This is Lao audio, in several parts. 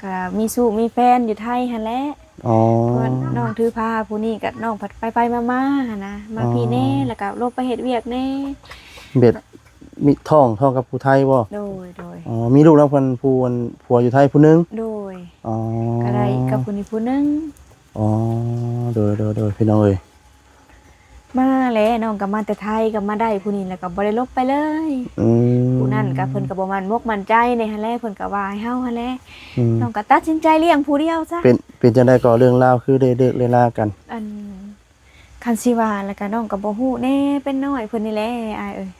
ກໍມີຊູ້ມີແຟນຢູ່ໄທຫັ້ນແຫຼະ. ອໍ ເພາະວ່ານ້ອງຖືພາຜູ້ນີ້ກໍນ້ອງພັດໄປໆມາໆຫັ້ນນະ ມາ ອໍ ພີ້ແດ່ ແລ້ວກໍຫຼົບໄປເຮັດວຽກແດ່. ແບບມີທ້ອງ ທ້ອງກັບຜູ້ໄທບໍ່? ໂດຍໆ. ອໍ ມີລູກນຳເພິ່ນຜູ້ ອັນ ຜົວຢູ່ໄທຜູ້ໜຶ່ງ? ໂດຍ. ອໍ ກໍໄດ້ກັບຜູ້ນີ້ຜູ້ໜຶ່ງ. ອໍ ໂດຍໆໆ ພີ່ນ້ອງເອີຍ. ມາແຫຼະ ນ້ອງກໍມາແຕ່ໄທ ກໍມາໄດ້ຜູ້ນີ້ແລ້ວກໍບໍ່ໄດ້ຫຼົບໄປເລີຍ. ອືມ ຜູ້ນັ້ນກໍເພິ່ນກໍບໍ່ໝັ້ນມົກໝັ້ນໃຈແດ່ຫັ້ນແຫຼະ ເພິ່ນກໍວ່າໃຫ້ເຮົາຫັ້ນແຫຼະ. ອືມ ນ້ອງກໍຕັດສິນໃຈລ້ຽງຜູ້ດຽວຊະ. ເປັນ ເປັນຈັ່ງໃດກໍເລື່ອງລາວຄືໄດ້ເລີກໄດ້ລາກັນ? ອັນ ຄັນຊິວ່າແລ້ວກໍນ້ອງກໍບໍ່ຮູ້ແດ່ ເປັນນ້ອຍເພິ່ນນີ້ແຫຼະອ້າຍເອີຍ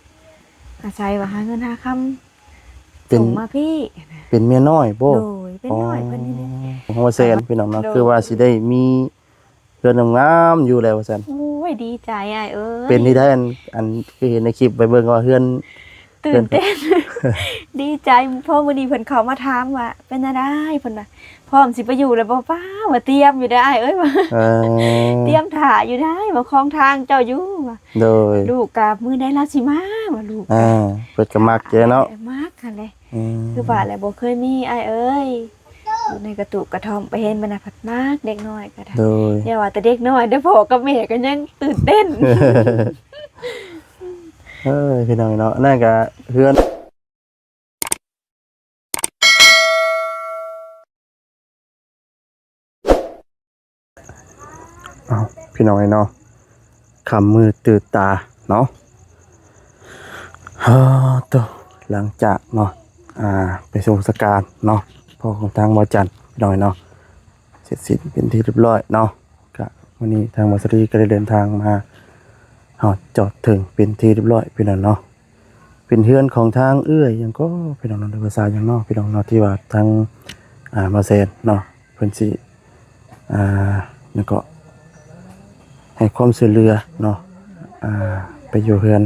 ອາໄສວ່າຫາເງິນຫາຄຳ ເປັນ ສົ່ງມາພີ້. ເປັນເມຍນ້ອຍບໍ່? ໂດຍ ເປັນນ້ອຍເພິ່ນນີ້ແຫຼະ. ອໍ ຂອງວ່າແຊນ ພີ່ນ້ອງເນາະ. ໂດຍ ຄືວ່າຊິໄດ້ມີ ເຮືອນງາມໆຢູ່ແລ້ວວ່າຊັ້ນ. ໂອ້ຍ ດີໃຈອ້າຍເອີຍ. ເປັນທີ່ໄດ້ ອັນ ອັນ ຄືເຫັນໃນຄລິບໄປເບິ່ງວ່າເຮືອນ ຕື່ນເຕັ້ນ ເຮືອນ ດີໃຈ. ພໍມື້ນີ້ເພິ່ນເຂົ້າມາຖາມວ່າເປັນແນວໃດ ເພິ່ນວ່າ ພ້ອມຊິໄປຢູ່ແລ້ວບໍ່? ປ້າ ວ່າຕຽມຢູ່ເດ້ອ້າຍເອີຍ ວ່າ ເອີ ຕຽມຖ້າຢູ່ໄດ໋ ວ່າຂອງທາງເຈົ້າຢູ່ ວ່າ. ໂດຍ ລູກກໍມື້ໃດລາວຊິມາ ວ່າລູກ ອ່າ ເພິ່ນກໍມັກແດ່ເນາະ. ເອີ ມັກຫັ້ນແຫຼະ. ອືມ ຄືວ່າແຫຼະ ບໍ່ເຄີຍມີອ້າຍເອີຍ ຢູ່ໃນກະຕູບກະທ່ອມ ໄປເຫັນມັນນະ ພັດມັກເດັກນ້ອຍກໍໄດ້. ໂດຍ ຢ່າວ່າແຕ່ເດັກນ້ອຍເດີ້ ພໍ່ກັບແມ່ກໍຍັງຕື່ນເຕັ້ນ. ເອີຍ ພີ່ນ້ອງເນາະ ນັ້ນກໍເຮືອນ ເອົ້າ ພີ່ນ້ອງເອີຍເນາະ ຄ່ຳມືດຕື່ນຕາເນາະ. ຮາໂຕ ຫຼັງຈາກເນາະ ອ່າ ໄປສົ່ງສະການເນາະ ພໍ່ຂອງທາງບ່າວຈັນ ພີ່ນ້ອງເອີຍເນາະ ເສັດສິ້ນເປັນທີ່ຮຽບຮ້ອຍເນາະ. ກະມື້ນີ້ທາງບ່າວສາລີກໍໄດ້ເດີນທາງມາຮອດຈອດເຖິງເປັນທີ່ຮຽບຮ້ອຍ ພີ່ນ້ອງເນາະ. ເປັນເຮືອນຂອງທາງເອື້ອຍຫຍັງກໍ ພີ່ນ້ອງເນາະ ຫຼືວ່າສາວຫຍັງເນາະ ພີ່ນ້ອງເນາະ ທີ່ວ່າທາງ ອ່າ ບ່າວແຊນເນາະ ເພິ່ນຊິ ອ່າ ຫຍັງກໍ ໃຫ້ຄວາມຊ່ວຍເຫຼືອເນາະ ອ່າ ໄປຢູ່ເຮືອນ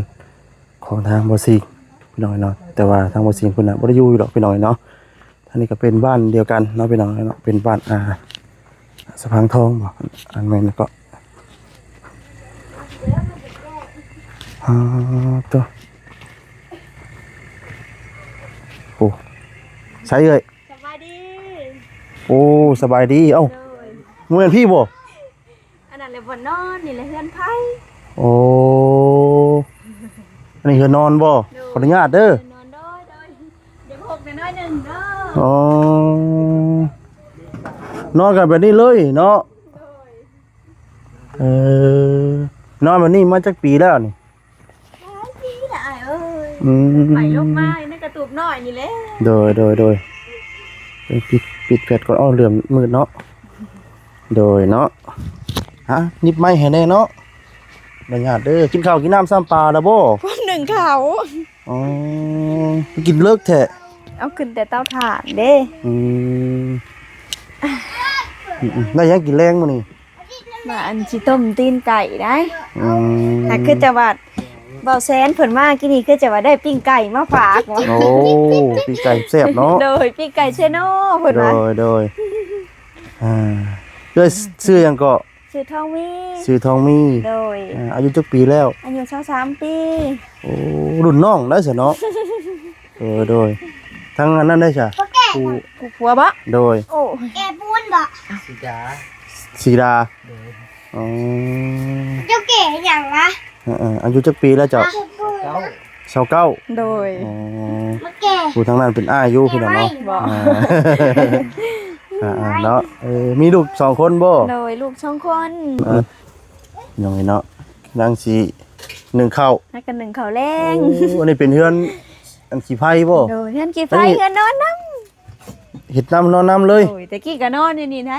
ຂອງທາງບ່າວຊິງ ພີ່ນ້ອງເນາະ. ແຕ່ວ່າທາງບ່າວຊິງເພິ່ນນະ ບໍ່ໄດ້ຢູ່ດອກ ພີ່ນ້ອງເນາະ. ທາງນີ້ກໍເປັນບ້ານດຽວກັນເນາະ ພີ່ນ້ອງເນາະ ເປັນບ້ານ ອ່າ ສະພັງທອງບໍ ອັນແມ່ນກໍ ອ່າ ໂຕ ໂອ້ ໃສເອີຍ? ສະບາຍດີ. ໂອ້ ສະບາຍດີ. ເອົ້າ ໂດຍ ບໍ່ແມ່ນພີ້ບໍ? ອັນນັ້ນແຫຼະບ່ອນນອນ ນີ້ແຫຼະເຮືອນໃຜ. ໂອ້ ອັນນີ້ເຮືອນນອນບໍ? ໂດຍ ຂໍອະນຸຍາດເດີ ເຮືອນນອນ. ໂດຍໆ ຢາກຫົກແດ່ໜ້ອຍໜຶ່ງເດີ. ອໍ ນອນກັນແບບນີ້ເລີຍເນາະ. ໂດຍ ເອີ ນອນແບບນີ້ມາຈັກປີແລ້ວນີ້? ຫຼາຍປີແລ້ວອ້າຍເອີຍ. ອືມ ໄປລົງມາໃນກະຕູບນ້ອຍນີ້ແຫຼະ. ໂດຍໆໆ ເອີ ປິດ ປິດແຟດກ່ອນ. ອ້າວ ເຫຼື້ອມມືດເນາະ. ໂດຍເນາະ ຮະ ນິບໄມ້ໃຫ້ແດ່ເນາະ ອະນຸຍາດເດີ. ກິນເຂົ້າກິນນ້ຳຊ້ຳປາແລ້ວບໍ່? ພ້ອມໜຶ້ງເຂົ້າ. ອໍ ກິນເລິກແທ້. ເອົາຂຶ້ນແຕ່ເຕົາຖ່ານເດ້. ອືມ ອືມໆ ໄດ້ຫຍັງກິນແລງມື້ນີ້? ວ່າອັນຊິຕົ້ມຕີນໄກ່ໄດ໋. ອືມ ຖ້າຄືຈະວ່າ ເບົາແຊນເພິ່ນມາກີ້ນີ້ ຄືຈະວ່າໄດ້ປີ້ງໄກ່ມາຝາກ. ໂອ້ ປີ້ງໄກ່ແຊບເນາະ. ໂດຍ ປີ້ງໄກ່ເຊໂນເພິ່ນວ່າ. ໂດຍໆ ອ່າ ເອື້ອຍຊື່ຫຍັງເກາະ? ຊື່ທອງມີ. ຊື່ທອງມີ. ໂດຍ ອ່າ ອາຍຸຈັກປີແລ້ວ? ອາຍຸຊາວສາມປີ. ໂອ້ ລຸ້ນນ້ອງໄດ໋ຊະເນາະ. ເອີ ໂດຍ ທາງອັນນັ້ນໄດ້ຊະ ຜູ້ ຜູ້ຜົວບໍ? ໂດຍ ໂອ້ ແກປູນບໍ? ສີດາ ສີດາ. ໂດຍ ອໍ ເຈົ້າແກຫຍັງນະ? ເອີໆ ອາຍຸຈັກປີແລ້ວເຈົ້າ? ຊາວເກົ້າ. ໂດຍ ອໍ ຜູ້ທາງນັ້ນເປັນອ້າຍຢູ່ ພີ່ນ້ອງເນາະ. ບໍ່ ອ່າ ອ່າໆ ເນາະ. ເອີ ມີລູກສອງຄົນບໍ່? ໂດຍ ລູກສອງຄົນ. ເອີ ພີ່ນ້ອງເອີຍເນາະ ນາງຊິໜຶ້ງເຂົ້າ ຫາກັນໜຶ້ງເຂົ້າແລງ. ໂອ້ ອັນນີ້ເປັນເຮືອນອັນຂີ້ໄຟບໍ່? ໂດຍ ເຮືອນຂີ້ໄຟ ອັນນີ້ ເຮືອນນອນນຳ ເຮັດນຳ ນອນນຳເລີຍ. ໂດຍ ແຕ່ກີ້ກໍນອນຢູ່ນີ້ໄດ໋.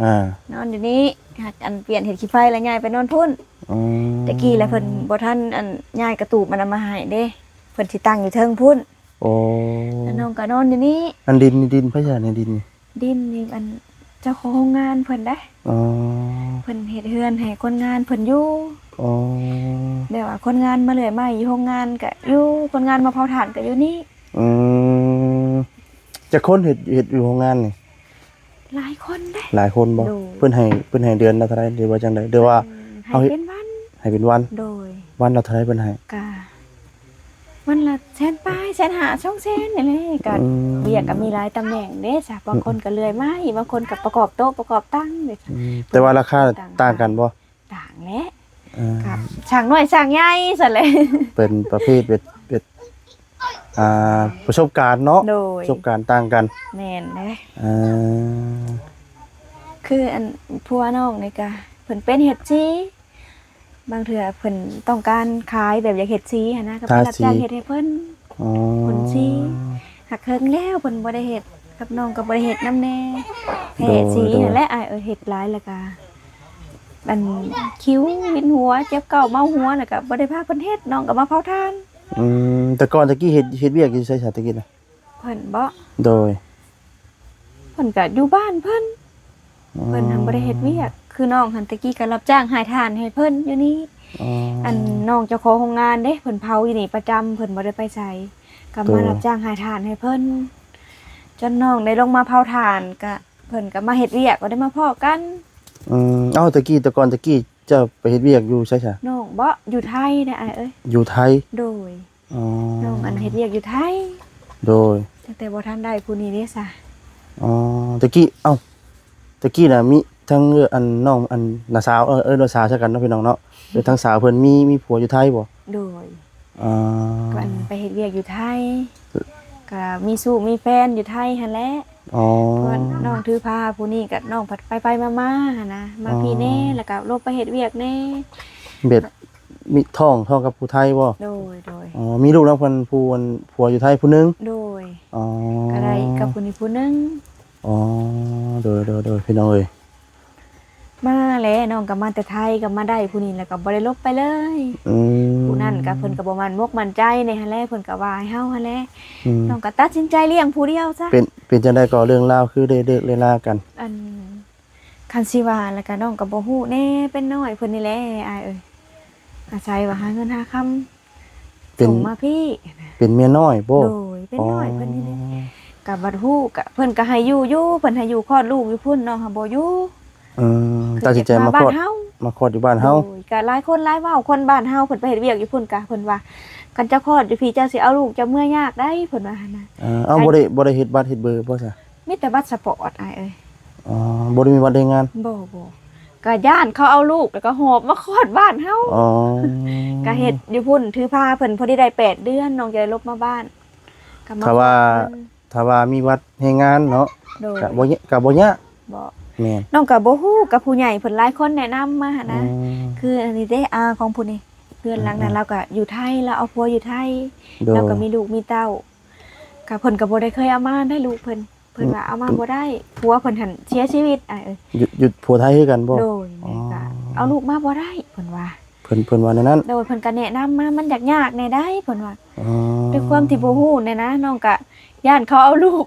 ອ່າ ນອນຢູ່ນີ້ ຫາກອັນປ່ຽນເຮັດຂີ້ໄຟແລ້ວຍ້າຍໄປນອນພຸ້ນ. ອືມ ແຕ່ກີ້ລະເພິ່ນບໍ່ທັນອັນຍ້າຍກະຕູບມັນນະມາໃຫ້ເດ້ ເພິ່ນຊິຕັ້ງຢູ່ເທິງພຸ້ນ. ໂອ້ ແລ້ວນ້ອງກໍນອນຢູ່ນີ້. ອັນດິນນີ້ດິນໃຜຊະ ໃນດິນນີ້? ດິນນີ້ອັນເຈົ້າຂອງໂຮງງານເພິ່ນໄດ໋. ອໍ ເພິ່ນເຮັດເຮືອນໃຫ້ຄົນງານເພິ່ນຢູ່. ອໍ ແບບວ່າຄົນງານມາເລື້ອຍມາຢູ່ໂຮງງານກະຢູ່ ຄົນງານມາເຜົາຖ່ານກະຢູ່ນີ້. ອືມ ຈັກຄົນເຮັດ ເຮັດຢູ່ໂຮງງານນີ້? ຫຼາຍຄົນເດ້. ຫຼາຍຄົນບໍ່? ໂດຍ ເພິ່ນໃຫ້ ເພິ່ນໃຫ້ເດືອນລະເທົ່າໃດ ຫຼືວ່າຈັ່ງໃດ ຫຼືວ່າ ເອີ ໃຫ້ເປັນວັນ. ໃຫ້ເປັນວັນ. ໂດຍ ວັນລະເທົ່າໃດເພິ່ນໃຫ້? ກະ ວັນລະແສນປາຍ ແສນຫ້າ ສອງແສນນີ້ແຫຼະ ກໍ ອືມ ວຽກກໍມີຫຼາຍຕຳແໜ່ງເດ້ຊະ ບາງຄົນກໍເລື່ອຍໄມ້ ບາງຄົນກໍປະກອບໂຕະປະກອບຕັ່ງເດ້ຊະ ອືມ ແຕ່ວ່າລາຄາຕ່າງກັນບໍ່? ຕ່າງແຫຼະ ອ່າ ກໍຊ່າງນ້ອຍຊ່າງໃຫຍ່ຊັ້ນແຫຼະ ເປັນປະເພດເປັນ ເປັນ ອ່າ ປະສົບການເນາະ ໂດຍ ປະສົບການຕ່າງກັນ ແມ່ນເດ້ ອ່າ ຄືອັນຜົວນ້ອງນີ້ກະເພິ່ນເປັນເຮັດສີ ບາງເທື່ອເພິ່ນຕ້ອງການຂາຍແບບຢາກເຮັດສີຫັ້ນນະ ກໍໄປຮັບຈ້າງເຮັດໃຫ້ເພິ່ນ ອໍ ຄົນສີ ຫາກເຖິງແລ້ວເພິ່ນບໍ່ໄດ້ເຮັດ ກັບນ້ອງກໍບໍ່ໄດ້ເຮັດນຳແດ່ ແພ້ສີຫັ້ນແຫຼະ ໂດຍ ອ້າຍເອີຍ ເຮັດຫຼາຍແລ້ວກະ ອັນຄິວ ວິນຫົວ ເຈັບເກົ້າ ເມົາຫົວ ແລ້ວກໍບໍ່ໄດ້ພາເພິ່ນເຮັດ ນ້ອງກໍມາເຜົາຖ່ານ ອືມ ແຕ່ກ່ອນຕະກີ້ເຮັດ ເຮັດວຽກຢູ່ໃສຊະຕະກີ້ນະ? ເພິ່ນບໍ? ໂດຍ ເພິ່ນກໍຢູ່ບ້ານເພິ່ນ ອືມ ເພິ່ນຫັ້ນບໍ່ໄດ້ເຮັດວຽກ ຄືນ້ອງຫັ້ນຕະກີ້ກໍຮັບຈ້າງຫາຖ່ານໃຫ້ເພິ່ນຢູ່ນີ້ ອໍ ອັນນ້ອງເຈົ້າຂອງໂຮງງານເດ້ ເພິ່ນເຜົາຢູ່ນີ້ປະຈຳ ເພິ່ນບໍ່ໄດ້ໄປໃສ ກໍມາ ໂດຍ ຮັບຈ້າງຫາຖ່ານໃຫ້ເພິ່ນ ຈົນນ້ອງໄດ້ລົງມາເຜົາຖ່ານ ກະ ເພິ່ນກໍມາເຮັດວຽກ ກໍໄດ້ມາພໍ້ກັນ ອືມ ເອົ້າ ຕະກີ້ ແຕ່ກ່ອນຕະກີ້ເຈົ້າໄປເຮັດວຽກຢູ່ໃສຊະ? ນ້ອງບໍ? ຢູ່ໄທເດ້ອ້າຍເອີຍ ຢູ່ໄທ ໂດຍ ອໍ ນ້ອງອັນເຮັດວຽກຢູ່ໄທ ໂດຍ ຕັ້ງແຕ່ບໍ່ທັນໄດ້ຜູ້ນີ້ເດ້ຊະ ອໍ ຕະກີ້ ເອົ້າ ຕະກີ້ນະມີທັງ ເອີ ອັນນ້ອງ ອັນນ້າສາວ ເອີ ເອີ້ນວ່າສາວຊະກັນເນາະ ພີ່ນ້ອງເນາະ ເອີ ທັງສາວເພິ່ນມີ ມີຜົວຢູ່ໄທບໍ? ໂດຍ ອໍ ກໍອັນໄປເຮັດວຽກຢູ່ໄທ ກໍມີຊູ້ມີແຟນຢູ່ໄທຫັ້ນແຫຼະ ອໍ ເພາະວ່ານ້ອງຖືພາຜູ້ນີ້ກໍນ້ອງພັດໄປໆມາໆຫັ້ນນະ ມາ ອໍ ພີ້ແດ່ ແລ້ວກໍລົບໄປເຮັດວຽກແດ່ ແບບມີທ້ອງ ທ້ອງກັບຜູ້ໄທບໍ? ໂດຍໆ ອໍ ມີລູກນຳເພິ່ນຜູ້ ອັນຜົວຢູ່ໄທຜູ້ໜຶ່ງ ໂດຍ ອໍ ກໍໄດ້ກັບຜູ້ນີ້ຜູ້ໜຶ່ງ ອໍ ໂດຍໆໆ ພີ່ນ້ອງເອີຍ ມາແຫຼະ ນ້ອງກໍມາແຕ່ໄທ ກໍມາໄດ້ຜູ້ນີ້ແລ້ວກໍບໍ່ໄດ້ລົບໄປເລີຍ ອືມ ຜູ້ນັ້ນກໍເພິ່ນກໍບໍ່ໝັ້ນອົກໝັ້ນໃຈແດ່ຫັ້ນແຫຼະ ເພິ່ນກໍວ່າໃຫ້ເຮົາຫັ້ນແຫຼະ ອືມ ນ້ອງກໍຕັດສິນໃຈລ້ຽງຜູ້ດຽວຊະ ເປັນ ເປັນຈັ່ງໃດກໍເລື່ອງລາວຄືໄດ້ເລີກໄດ້ລາກັນ? ອັນ ຄັນຊິວ່າແລ້ວກໍນ້ອງກໍບໍ່ຮູ້ແດ່ ເປັນນ້ອຍເພິ່ນນີ້ແຫຼະອ້າຍເອີຍ ອາໄສວ່າຫາເງິນຫາຄຳ ເປັນ ສົ່ງມາພີ້ ເປັນເມຍນ້ອຍບໍ? ໂດຍ ເປັນນ້ອຍເພິ່ນນີ້ແຫຼະ ອໍ ກໍບັດຮູ້ ກໍເພິ່ນກໍໃຫ້ຢູ່ຢູ່ ເພິ່ນໃຫ້ຢູ່ຄອດລູກຢູ່ພຸ້ນ ນ້ອງຫາບໍ່ຢູ່ ອືມ ຄື ຕັດສິນໃຈມາຄອດ ມາຄອດຢູ່ບ້ານເຮົາ ໂດຍ ກໍຫຼາຍຄົນຫຼາຍເວົ້າ ຄົນບ້ານເຮົາເພິ່ນໄປເຮັດວຽກຢູ່ພຸ້ນ ກໍເພິ່ນວ່າ ຄັນເຈົ້າຄອດຢູ່ພີ້ ເຈົ້າຊິເອົາລູກເຈົ້າເມືອຍາກໃດ ເພິ່ນວ່າຫັ້ນນະ ເອີ ເອົ້າ ກໍ ບໍ່ໄດ້ ບໍ່ໄດ້ເຮັດບັດເຮັດເບີບໍ່ຊະ? ມີແຕ່ບັດສະປອດອ້າຍເອີຍ ອໍ ບໍ່ໄດ້ມີບັດແຮງງານ ບໍ່ໆ ກະຢ້ານເຂົາເອົາລູກ ແລ້ວກໍຫອບມາຄອດບ້ານເຮົາ ອໍ ກະເຮັດຢູ່ພຸ້ນ ຖືພາເພິ່ນ ພໍດີໄດ້ແປດເດືອນ ນ້ອງຈະໄດ້ລົບມາບ້ານ ກໍມາ ຖ້າວ່າ ຄອດເພິ່ນ ຖ້າວ່າມີບັດແຮງງານເນາະ ໂດຍ ກະບໍ່ຍ- ກະບໍ່ຍາກ ບໍ່ ແມ່ນ ນ້ອງກະບໍ່ຮູ້ ກັບຜູ້ໃຫຍ່ເພິ່ນຫຼາຍຄົນແນະນຳມາຫັ້ນນະ ອືມ ຄືອັນນີ້ເດ້ ອາຂອງຜູ້ນີ້ ເຮືອນຫຼັງນັ້ນ ອືມໆ ລາວກະຢູ່ໄທ ລາວເອົາຜົວຢູ່ໄທ ໂດຍ ລາວກະມີລູກມີເຕົ້າ ກະເພິ່ນກະບໍ່ໄດ້ເຄີຍເອົາມາໄດ້ລູກເພິ່ນ ເພິ່ນວ່າເອົາມາ ອືມ ບໍ່ໄດ້ ຜົວເພິ່ນຫັ້ນເສຍຊີວິດ ອ້າຍເອີຍ ຢູ່ ຢູ່ຜົວໄທຄືກັນບໍ່? ໂດຍ ອໍ ແມ່ນ ກະເອົາລູກມາບໍ່ໄດ້ ເພິ່ນວ່າ ເພິ່ນ ເພິ່ນວ່າແນວນັ້ນ ໂດຍ ເພິ່ນກະແນະນຳມາ ມັນຍາກຍາກແດ່ໄດ໋ ເພິ່ນວ່າ ອໍ ດ້ວຍຄວາມທີ່ບໍ່ຮູ້ແນ່ນະ ນ້ອງກະຢ້ານເຂົາເອົາລູກ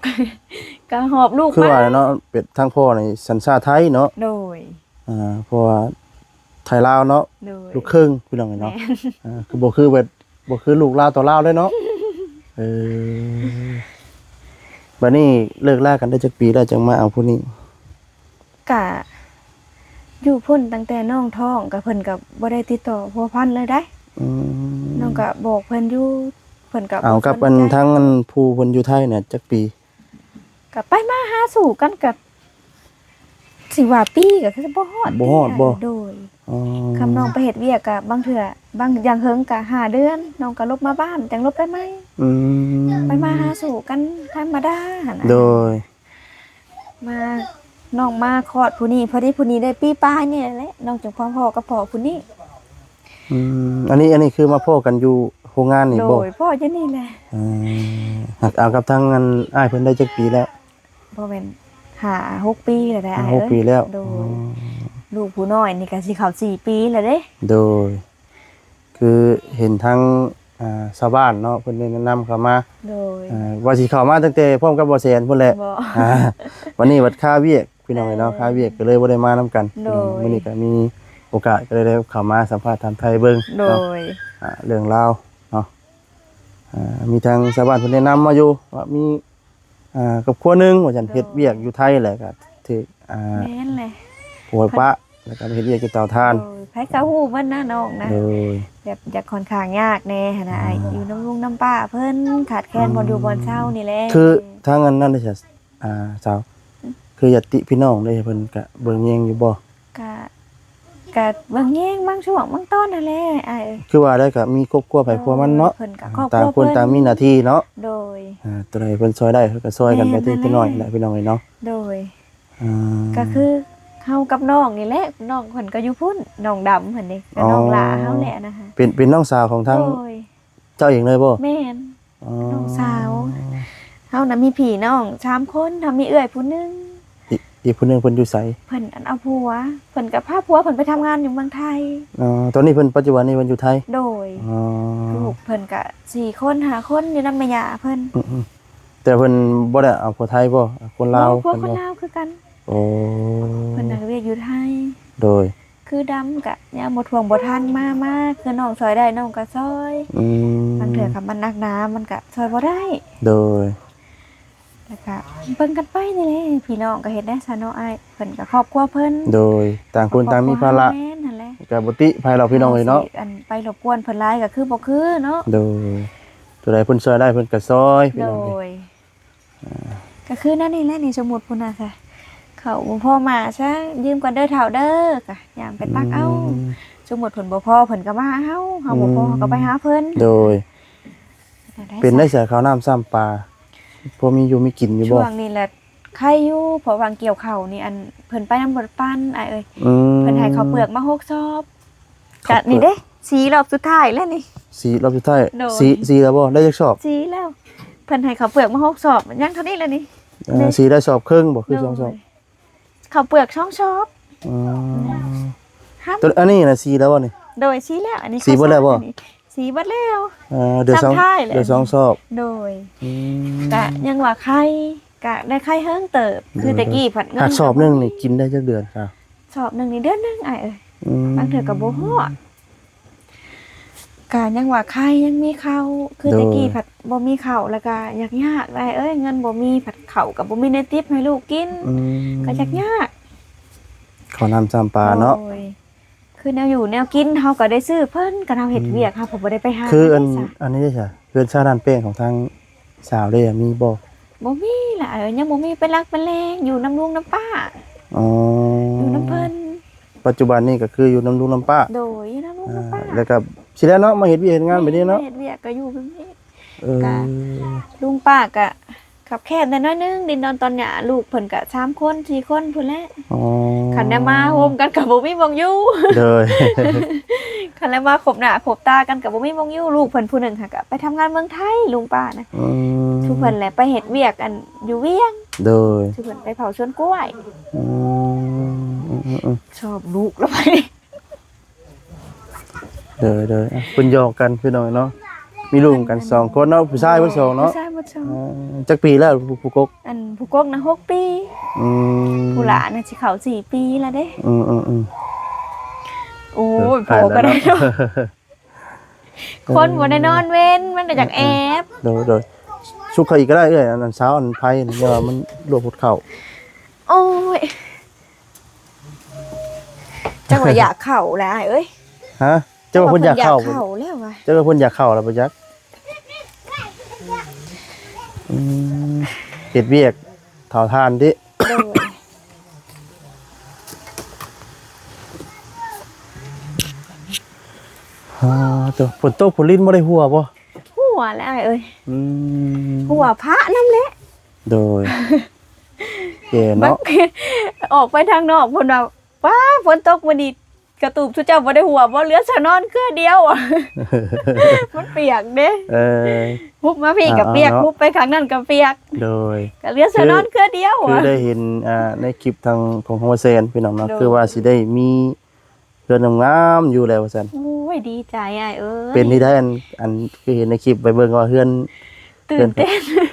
ກະຫອບລູກ ຄືວ່າແຫຼະເນາະ ເປັນທາງພໍ່ນີ້ສັນຊາດໄທເນາະ ໂດຍ ອ່າ ເພາະວ່າໄທລາວເນາະ ໂດຍ ລູກເຄິ່ງ ພີ່ນ້ອງເອີຍເນາະ ແມ່ນ ອ່າ ຄືບໍ່ຄືແບບ ບໍ່ຄືລູກລາວຕໍ່ລາວເດ້ເນາະ ເອີ ບັດນີ້ເລີກລາກັນໄດ້ຈັກປີແລ້ວ ຈັ່ງມາເອົາຜູ້ນີ້? ກະຢູ່ພຸ້ນຕັ້ງແຕ່ນ້ອງທ້ອງ ກະເພິ່ນກະບໍ່ໄດ້ຕິດຕໍ່ພົວພັນເລີຍໄດ໋ ອືມ ນ້ອງກະບອກເພິ່ນຢູ່ ເພິ່ນກະ ເອົາ ບໍ່ສົນໃຈ ກັບອັນ ທາງອັນຜູ້ເພິ່ນຢູ່ໄທນະ ຈັກປີ? ກະໄປມາຫາສູ່ກັນກະ ຊິວ່າປີກໍຄືບໍ່ຮອດ ບໍ່ຮອດບໍ່? ໂດຍ ອໍ ຄຳນ້ອງໄປເຮັດວຽກກະບາງເທື່ອ ບາງຢ່າງເຫິງກະຫ້າເດືອນ ນ້ອງກະຫຼົບມາບ້ານ ຈັ່ງຫຼົບໄປໃໝ່ ອືມ ໄປມາຫາສູ່ກັນທຳມະດາຫັ້ນນະ ໂດຍ ມາ ນ້ອງມາຄອດຜູ້ນີ້ ພໍດີຜູ້ນີ້ໄດ້ປີປາຍນີ້ແຫຼະ ນ້ອງຈຶ່ງພໍພໍ້ກັບພໍ່ຜູ້ນີ້ ອືມ ອັນນີ້ ອັນນີ້ຄືມາພໍ້ກັນຢູ່ໂຮງງານນີ້ບໍ່? ໂດຍ ພໍ້ຢູ່ນີ້ແຫຼະ ເອີ ຫາກເອົາກັບທາງອັນອ້າຍເພິ່ນໄດ້ຈັກປີແລ້ວ? ບໍ່ແມ່ນ ຫ້າຫົກປີແລ້ວໄດ໋ ຫ້າຫົກປີແລ້ວ ໂດຍ ອໍ ລູກຜູ້ນ້ອຍນີ້ກໍຊິເຂົ້າສີ່ປີແລ້ວເດ້ ໂດຍ ຄືເຫັນທາງ ອ່າ ຊາວບ້ານເນາະ ເພິ່ນໄດ້ແນະນຳເຂົ້າມາ ໂດຍ ອ່າ ວ່າຊິເຂົ້າມາຕັ້ງແຕ່ພ້ອມກັບບໍ່ແສນພຸ້ນແຫຼະ ບໍ່ ອ່າ ວັນນີ້ບັດຄາວຽກ ພີ່ນ້ອງເອີຍເນາະ ເອີ ຄາວຽກກໍເລີຍບໍ່ໄດ້ມານຳກັນ ໂດຍ ມື້ນີ້ກໍມີໂອກາດກໍເລີຍໄດ້ເຂົ້າມາສຳພາດຖາມໄຖ່ເບິ່ງ ໂດຍ ເນາະ ອ່າ ເລື່ອງລາວເນາະ ອ່າ ມີທາງຊາວບ້ານເພິ່ນແນະນຳມາຢູ່ວ່າມີ ອ່າ ຄອບຄົວໜຶ່ງວ່າຊັ້ນ ໂດຍ ເຮັດວຽກຢູ່ໄທແຫຼະ ກໍຖືກ ອ່າ ແມ່ນແຫຼະ ຜົວປະ ແລ້ວກໍໄປເຮັດວຽກຢູ່ເຕົາຖ່ານ. ໂດຍ ໃຜກໍຮູ້ເບິດນະນ້ອງນະ. ໂດຍ ແບບຢາກຂ້ອນຂ້າງຍາກແດ່ຫັ້ນນະ ອ່າ ຢູ່ນຳລຸງນຳປ້າເພິ່ນ ຂາດແຄນ ອືມ ບ່ອນຢູ່ບ່ອນເຊົານີ້ແຫຼະ. ຄືທາງອັນນັ້ນເດ ອ່າ ສາວ ອືມ ຄືຍາດຕິພີ່ນ້ອງເດ ເພິ່ນກະເບິ່ງແຍງຢູ່ບໍ່? ກະ ກະເບິ່ງແຍງບາງຊ່ວງບາງຕອນຫັ້ນແຫຼະອ້າຍເອີຍ. ຄືວ່າໄດ້ ກະມີຄອບຄົວໃຜຄົວມັນເນາະ. ໂດຍ ເພິ່ນກະຄອບຄົວ ຕ່າງຄົນຕ່າງມີໜ້າທີ່ເນາະ. ໂດຍ ອ່າ ຕົວໃດເພິ່ນຊ່ວຍໄດ້ ເພິ່ນກະຊ່ວຍກັນໄປ ແມ່ນ ຕິພີ່ນ້ອງແຫຼະ ພີ່ນ້ອງເອີຍເນາະ. ໂດຍ ອ່າ ກະຄືເຮົາກັບນ້ອງນີ້ແຫຼະ ນ້ອງເພິ່ນກໍຢູ່ພຸ້ນ ນ້ອງດຳຫັ້ນເດ້ ກໍນ້ອງຫຼ້າເຮົາແຫຼະນະ. ອໍ ເປັນ ເປັນນ້ອງສາວຂອງທາງ ໂດຍ ເຈົ້າເອງເລີຍບໍ່? ແມ່ນ ອໍ ນ້ອງສາວ. ເຮົານະມີພີ່ນ້ອງສາມຄົນ ເຮົາມີເອື້ອຍຜູ້ໜຶ່ງ. ອີກ ອີກຜູ້ໜຶ່ງເພິ່ນຢູ່ໃສ? ເພິ່ນອັນເອົາຜົວ ເພິ່ນກໍພາຜົວເພິ່ນໄປທຳງານຢູ່ເມືອງໄທ. ອໍ ຕອນນີ້ເພິ່ນ ປັດຈຸບັນນີ້ເພິ່ນຢູ່ໄທ? ໂດຍ ອໍ ລູກເພິ່ນກໍສີ່ຄົນຫ້າຄົນ ຢູ່ນຳແມ່ຍ່າເພິ່ນ. ອືມໆ ແຕ່ເພິ່ນບໍ່ໄດ້ເອົາຜົວໄທບໍ່? ຄົນລາວ. ໂດຍ ຜົວຄົນລາວຄືກັນ. ໂອ້ ເພິ່ນຫາວຽກຢູ່ໄທ. ໂດຍ ຄືດຳກະຍາມບໍ່ຖ້ວງບໍ່ທັນມາ ມາ ຄືນ້ອງຊ່ອຍໄດ້ນ້ອງກະຊ່ອຍ. ອືມ ບາງເທື່ອຄັນມັນໜັກໜາມັນກະຊ່ອຍບໍ່ໄດ້. ໂດຍ ແລ້ວກະເບິ່ງກັນໄປນີ້ແຫຼະ ພີ່ນ້ອງກະເຮັດໄດ້ຊະເນາະອ້າຍ ເພິ່ນກະຄອບຄົວເພິ່ນ. ໂດຍ ຕ່າງຄົນຕ່າງມີພາລະ. ແມ່ນຫັ້ນແຫຼະ ກະບໍ່ຕິໃຜດອກພີ່ນ້ອງເອີຍເນາະ. ເຮົາຊິອັນໄປລົບກວນເພິ່ນຫຼາຍກະຄືບໍ່ຄືເນາະ. ໂດຍ ຕົວໃດເພິ່ນຊ່ອຍໄດ້ເພິ່ນກະຊ່ອຍ ພີ່ນ້ອງເອີຍ. ໂດຍ ອ່າ ກໍຄືແນວນີ້ແຫຼະນີ້ ສົມມຸດພຸ້ນນະຊະ ເຂົ້າບໍ່ພໍໝາຊະ ຢືມກ່ອນເດີເຖົ້າເດີ ກໍຍ່າງໄປຕັກເອົາ. ອືມ ສົມມຸດເພິ່ນບໍ່ພໍເພິ່ນກໍມາຫາເຮົາ ເຮົາບໍ່ພໍ ອືມ ເຮົາກໍໄປຫາເພິ່ນ. ໂດຍ ເປັນໄດ້ຊະ ເຂົ້ານ້ຳຊ້ຳປາ ພໍມີຢູ່ມີກິນຢູ່ບໍ່? ຊ່ວງນີ້ແຫຼະໄຄຢູ່ ເພາະວ່າກ່ຽວເຂົ້ານີ້ ອັນ ເພິ່ນໄປນຳລົດປັ່ນອ້າຍເອີຍ. ອືມ ເພິ່ນໃຫ້ເຂົ້າເປືອກມາຫົກສອບ. ກະນີ້ເດ້ ສີ່ລອບສຸດທ້າຍແລ້ວນີ້ ສີ່ລອບສຸດທ້າຍ. ໂດຍ ສີ່ ສີ່ແລ້ວບໍ່? ໄດ້ຈັກສອບ? ສີ່ແລ້ວ ເພິ່ນໃຫ້ເຂົ້າເປືອກມາຫົກສອບ ຍັງເທົ່ານີ້ແຫຼະນີ້. ເອີ ສີ່ໄດ້ສອບເຄິ່ງບໍ່? ຄືສອງສອບ? ໂດຍ ເຂົ້າເປືອກສອງສອບ. ອໍ ອືມ ຕອນ ອັນນີ້ນະ ສີ່ແລ້ວບໍ່ນີ້? ໂດຍ ສີ່ແລ້ວ ອັນນີ້ສີ່ເບິດແລ້ວບໍ່? ສີ່ເບິດແລ້ວ. ເອີ ເຫຼືອສອງ ເຫຼືອສອງສອບ. ໂດຍ ອືມ ກະຍັງວ່າໄຄ ກະໄດ້ໄຄເຮິງເຕີບ. ໂດຍ ຄືແຕ່ກີ້ພັດເງິນ ຫາກສອບໜຶ່ງນີ້ກິນໄດ້ຈັກເດືອນ? ສອບໜຶ່ງນີ້ເດືອນໜຶ່ງອ້າຍເອີຍ. ອືມ ບາງເທື່ອກໍບໍ່ຮອດ ກະຍັງວ່າໄຄຍັງມີເຂົ້າ ຄືແຕ່ກີ້ ໂດຍ ພັດບໍ່ມີເຂົ້າ ແລ້ວກະຍາກໆ ອ້າຍເອີຍ ເງິນບໍ່ມີ ພັດເຂົ້າກໍບໍ່ມີແນວຕິບໃຫ້ລູກກິນ. ອືມ ກໍຍາກໆ ເຂົ້ານ້ຳຊ້ຳປາເນາະ. ໂດຍ ຄືແນວຢູ່ແນວກິນເຮົາກໍໄດ້ຊື້ເພິ່ນ ຄັນເຮົາເຮັດ ອືມ ວຽກເຮົາກໍບໍ່ໄດ້ໄປຫາ. ຄືອັນ ອັນນີ້ເດ້ຊະ ເຮືອນຊານຮ້ານແປ້ງຂອງທາງສາວເດ້ ມີບໍ່? ບໍ່ມີລະ ຍັງບໍ່ມີເປັນຫຼັກເປັນແຫຼ່ງ ຢູ່ນຳລຸງນຳປ້າ. ອໍ ຢູ່ນຳເພິ່ນ ປັດຈຸບັນນີ້ກໍຄືຢູ່ນຳລຸງນຳປ້າ. ໂດຍ ຢູ່ນຳລຸງນຳປ້າ. ອ່າ ແລ້ວກໍຊິແລ້ວເນາະ ມາເຮັດວຽກເຮັດງານແບບນີ້ເນາະ ເຮັດວຽກກໍຢູ່ແບບນີ້. ເອີ ກະລຸງປ້າກະຄັບແຄບແດ່ໜ້ອຍໜຶ່ງ ດິນດອນຕອນຫຍ້າ ລູກເພິ່ນກະສາມຄົນສີ່ຄົນພຸ້ນແຫຼະ. ອໍ ຄັນໄດ້ມາໂຮມກັນກໍບໍ່ມີບ່ອນຢູ່. ໂດຍ ຄັນໄດ້ມາຄົບໜ້າຄົບຕາກັນກໍບໍ່ມີບ່ອນຢູ່. ລູກເພິ່ນຜູ້ໜຶ່ງຫັ້ນກະໄປທຳງານເມືອງໄທ ລຸງປ້ານະ. ອືມ ຄືເພິ່ນແຫຼະໄປເຮັດວຽກອັນຢູ່ວຽງ. ໂດຍ ຄືເພິ່ນໄປເຝົ້າສວນກ້ວຍ. ອືມ ອືມໆໆ ຊອບລູກລະໄປ. ໂດຍໆ ອ່ະ ເພິ່ນຫຍອກກັນພີ່ນ້ອງເນາະ ມີລູກກັນສອງຄົນເນາະ ຜູ້ຊາຍເບິດສອງເນາະ. ຜູ້ຊາຍເບິດສອງ. ເອີ ຈັກປີແລ້ວຜູ້ ຜູ້ກົກ? ອັນຜູ້ກົກນະຫົກປີ. ອືມ ຜູ້ຫຼ້ານະຊິເຂົ້າສີ່ປີລະເດ້. ອືມໆໆ ໂອ້ຍ ເອີ ພໍກໍໄດ້ເນາະ ຄົນບໍ່ໄດ້ນອນເວັນ ມັນກໍຢາກແອບ. ເອີໆ ໂດຍໆ ຊຸກເຂົ້າອີກກໍໄດ້ເອື້ອຍ ອັນ ອັນຊາວ ອັນໄຟນີ້ ແຕ່ວ່າມັນລວກຫົດເຂົ້າ. ໂອ້ຍ ຈັກວ່າຢາກເຂົ້າແຫຼະອ້າຍເອີຍ. ຮະ? ຈັກວ່າເພິ່ນຢາກເຂົ້າ ເຈົ້າວ່າເພິ່ນຢາກເຂົ້າແລ້ວຫວາ? ຈັກວ່າເພິ່ນຢາກເຂົ້າແລ້ວບໍ່ຈັກ. ອືມ ເຮັດວຽກເຜົາຖ່ານຕິ. ໂດຍ ອ່າ ໂຕ ຝົນຕົກຝົນລິນບໍ່ໄດ້ຫົວບໍ່? ຫົວແຫຼະອ້າຍເອີຍ. ອືມ ຫົວພະນຳແຫຼະ. ໂດຍ ແກ່ເນາະ ບາງທີອອກໄປທາງນອກ ເພິ່ນວ່າ ປ້າ ຝົນຕົກມື້ນີ້ ກະຕູບ ຊຸເຈົ້າບໍ່ໄດ້ຫົວບໍ່? ເຫຼືອສາວນອນເຄືອດຽວ ມັນປຽກເດ້. ເອີ ຮຸບມາພີ້ກະປຽກ ເອົາເນາະ ຮຸບໄປຂ້າງນັ້ນກະປຽກ. ໂດຍ ກະເຫຼືອສາວນອນເຄືອດຽວ. ຄືໄດ້ເຫັນ ອ່າ ໃນຄລິບທາງຂອງ ຂອງ ຂອງວ່າແຊນ ພີ່ນ້ອງເນາະ ໂດຍ ຄືວ່າຊິໄດ້ມີ ເຮືອນງາມໆຢູ່ແລ້ວວ່າຊັ້ນ. ໂອ້ຍ ດີໃຈອ້າຍເອີຍ. ເປັນທີ່ໃດ ອັນ ອັນຄືເຫັນໃນຄລິບໄປເບິ່ງວ່າເຮືອນ ຕື່ນເຕັ້ນ ເຮືອນ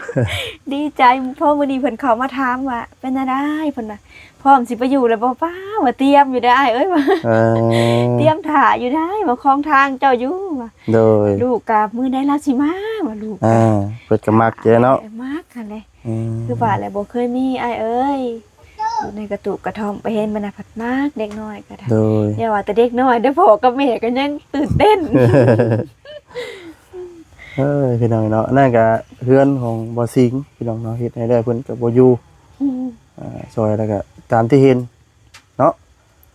ດີໃຈ ເພາະມື້ນີ້ເພິ່ນເຂົ້າມາຖາມວ່າ ເປັນຈັ່ງໃດ ເພິ່ນວ່າ ພ້ອມຊິໄປຢູ່ແລ້ວບໍ່? ປ້າ ວ່າຕຽມຢູ່ເດີອ້າຍເອີຍ ວ່າ ເອີ ຕຽມຖ້າຢູ່ໄດ໋ ວ່າຂອງທາງເຈົ້າຢູ່ ວ່າ ໂດຍ ລູກກະມື້ໃດລາວຊິມາ ວ່າລູກ ອ່າ ເພິ່ນກະມັກແທ້ເນາະ ມັກຫັ້ນແຫຼະ. ອືມ ຄືວ່າແຫຼະ ບໍ່ເຄີຍມີອ້າຍເອີຍ ໂດ ໃນກະຕຸກະທ່ອມ ໄປເຫັນມັນນະ ພັດມັກເດັກນ້ອຍກໍໄດ້ ໂດຍ ຢ່າວ່າແຕ່ເດັກນ້ອຍເດີ້ ພໍ່ກັບແມ່ກໍຍັງຕື່ນເຕັ້ນ. ເອີ ພີ່ນ້ອງເນາະ ອັນນັ້ນກໍເຮືອນຂອງບ່າວສິງ ພີ່ນ້ອງເນາະ ເຮັດໃຫ້ແລ້ວເພິ່ນກໍບໍ່ຢູ່ ອືມ ອ່າ ຊ່ອຍແລ້ວກໍຕາມທີ່ເຫັນເນາະ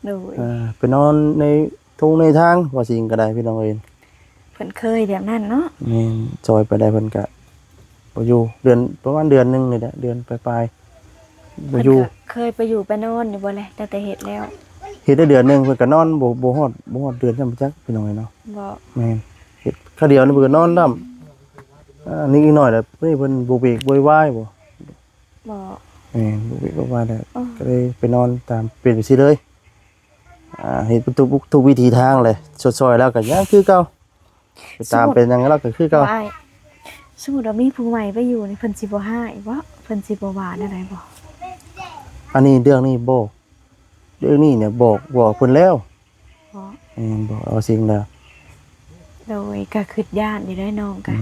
ໂດຍ ອ່າ ໄປນອນໃນທົ່ງໃນທາງ ບ່າວສິງກໍໄດ້ ພີ່ນ້ອງເອີຍ ເພິ່ນເຄີຍແບບນັ້ນເນາະ ແມ່ນ ຊ່ອຍໄປໄດ້ເພິ່ນກະບໍ່ຢູ່ ເດືອນ ປະມານເດືອນໜຶ່ງນີ້ແຫຼະ ເດືອນປາຍໆ ບໍ່ຢູ່ ເພິ່ນກະເຄີຍໄປຢູ່ໄປນອນຢູ່ບໍ່ແລະ ຕັ້ງແຕ່ເຮັດແລ້ວ ເຮັດໄດ້ເດືອນໜຶ່ງ ເພິ່ນກະນອນບໍ່ ບໍ່ຮອດ ບໍ່ຮອດເດືອນຊ້ຳຈັກ ພີ່ນ້ອງເອີຍເນາະ ບໍ່ ແມ່ນ ເຮັດຄາວດຽວນີ້ເພິ່ນກະນອນນຳ ອ່າ ນີ້ອີກໜ້ອຍແລ້ວ ນີ້ເພິ່ນໂວກເວກໂວຍວາຍບໍ່ ບໍ່ ແມ່ນ ບໍ່ເວກບໍ່ວາຍແລ້ວ ອໍ ກໍເລີຍໄປນອນຕາມ ເປັນໄປຊີ້ເລີຍ ອ່າ ເຮັດທຸກ ທຸກວິທີທາງແຫຼະ ຊ່ອຍໆ ແລ້ວກໍຍັງຄືເກົ່າ ໄປຕາມ ສົມມຸດ ເປັນຫຍັງແລ້ວກໍຄືເກົ່າ ບໍ່ອ້າຍ ສົມມຸດວ່າມີຜູ້ໃໝ່ໄປຢູ່ນີ້ ເພິ່ນຊິບໍ່ຮ້າຍບໍ່ ເພິ່ນຊິບໍ່ວ່າແນວໃດບໍ່ ອັນນີ້ເລື່ອງນີ້ບໍ່ ເລື່ອງນີ້ນີ້ບອກ ບອກເພິ່ນແລ້ວ ບໍ່ ແມ່ນ ບອກເອົາສິ່ງແລ້ວ ໂດຍ ກໍຄິດຢ້ານຢູ່ເດ້ນ້ອງ ກໍ ອືມ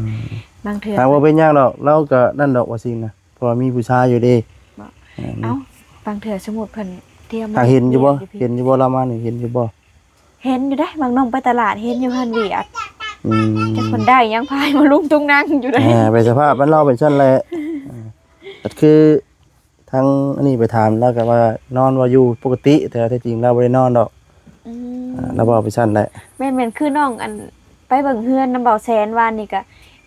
ບາງເທື່ອ ຫາບໍ່ເປັນຫຍັງດອກ ລາວກໍນັ້ນດອກວ່າສິ່ງນະ ເພາະວ່າມີຜູ້ຊາຍຢູ່ເດ້ ບໍ່ ເອີ ເອົ້າ ບາງເທື່ອສົມມຸດເພິ່ນທ່ຽວມາ ຫາເຫັນຢູ່ບໍ່ ເຫັນຢູ່ບໍ່ ລາວມານີ້ເຫັນຢູ່ບໍ່ ເຫັນຢູ່ເດ້ ບາງນ້ອງໄປຕະຫຼາດເຫັນຢູ່ຫັ້ນວຽກ ອືມ ຈັກເພິ່ນໄດ້ຫຍັງພາຍມາລຸງຕຸງນັງຢູ່ເດ້ ອ່າ ເປັນສະພາບມັນ ລາວເປັນຊັ້ນແຫຼະ ອ່າ ກໍຄື ທາງອັນນີ້ໄປຖາມລາວກໍວ່ານອນວ່າຢູ່ປົກກະຕິ ແຕ່ວ່າແທ້ຈິງລາວບໍ່ໄດ້ນອນດອກ ອືມ ອ່າ ລາວເວົ້າໄປຊັ້ນແຫຼະ ແມ່ນໆ ຄືນ້ອງອັນໄປເບິ່ງເຮືອນນຳບ່າວແສນວານນີ້ ກໍ